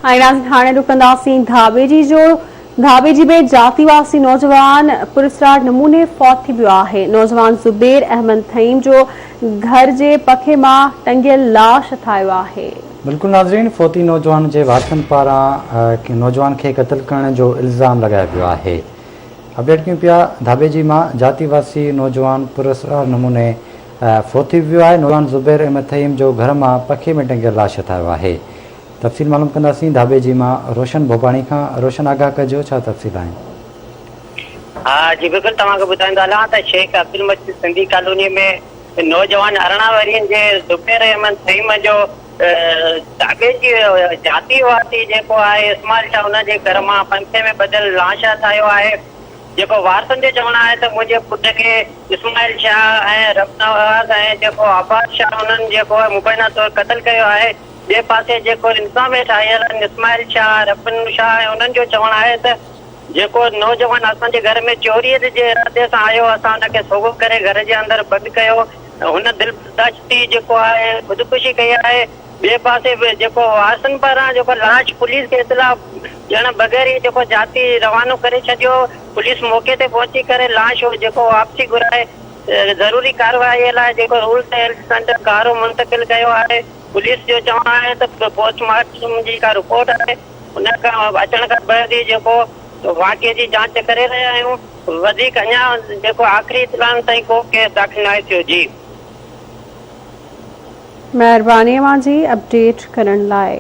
۽ ناظرين هاڻي رڪنداسين ڌاٻيجي جو ڌاٻيجي ۾ جاتي واسي نوجوان پراسرار نموني فوت ٿي ويو آهي نوجوان زبير احمد ٿهيم جو گهر جي پکي مان ٽنگيل لاش هٿ آيو آهي. بلڪل ناظرين فوتي نوجوان جي وارثن پاران نوجوان کي قتل ڪرڻ جو الزام لڳايو ويو آهي اپڊيٽ ڪيون پيا ڌاٻيجي مان جاتي واسي نوجوان پراسرار نموني فوت ٿي ويو آهي نوجوان زبير احمد ٿهيم جو گهر مان پکي ۾ ٽنگيل لاش هٿ آيو آهي تفصيل معلوم ڪنداسين ڌاٻيجي مان روشن ڀوپاڻي کان روشن آگاهه ڪجو ڇا تفصيل آهن. ها جي بلڪل توهان کي ٻڌائيندو هلان ته شيخ عبدالمجيد سنڌي ڪالوني ۾ نوجوان 18 ورهين جي زبير احمد فهيم جو ڌاٻيجي جاتي واسي جيڪو آهي اسماعيل شاهه ان جي گهر مان پنکي ۾ ٻڌل لاش هٿ آيو آهي جيڪو وارثن جو چوڻ آهي ته منهنجي پٽ کي اسماعيل شاهه ۽ ربنواز ۽ جيڪو عباس شاهه انهن جيڪو آهي مبينا طور قتل ڪيو آهي ٻئي پاسي جيڪو انتظام هيٺ آيل آهن اسماعيل شاهه، ربن شاهه ۽ انهن جو چوڻ آهي ته جيڪو نوجوان اسان جي گهر ۾ چوريء جي ارادي سان آيو اسان ان کي سوگهو ڪري گهر جي اندر بند ڪيو هن دل برداشتي جيڪو آهي خودڪشي ڪئي آهي ٻئي پاسي به جيڪو وارثن پاران جيڪو لاش پوليس کي اطلاع ڏيڻ بغير ئي جيڪو جاتي روانو ڪري ڇڏيو پوليس موقعي تي پهچي ڪري لاش جيڪو واپسي گهرائي ضروري ڪارروائي لاء جيڪو رولس هيلٿ سينٽر کارو منتقل ڪيو آهي. پوليس جو چوڻ آهي ته پوسٽ مارٽم جي ڪا رپورٽ آهي ان کان اچڻ کان بعد ئي جيڪو واقعي جي جاچ ڪري رهيا آهيون وڌيڪ اڃا جيڪو آخري اطلاعن تائين ڪو ڪيس داخل ناهي ٿيو جي. مهرباني اوهان جي اپڊيٽ ڪرڻ لاء.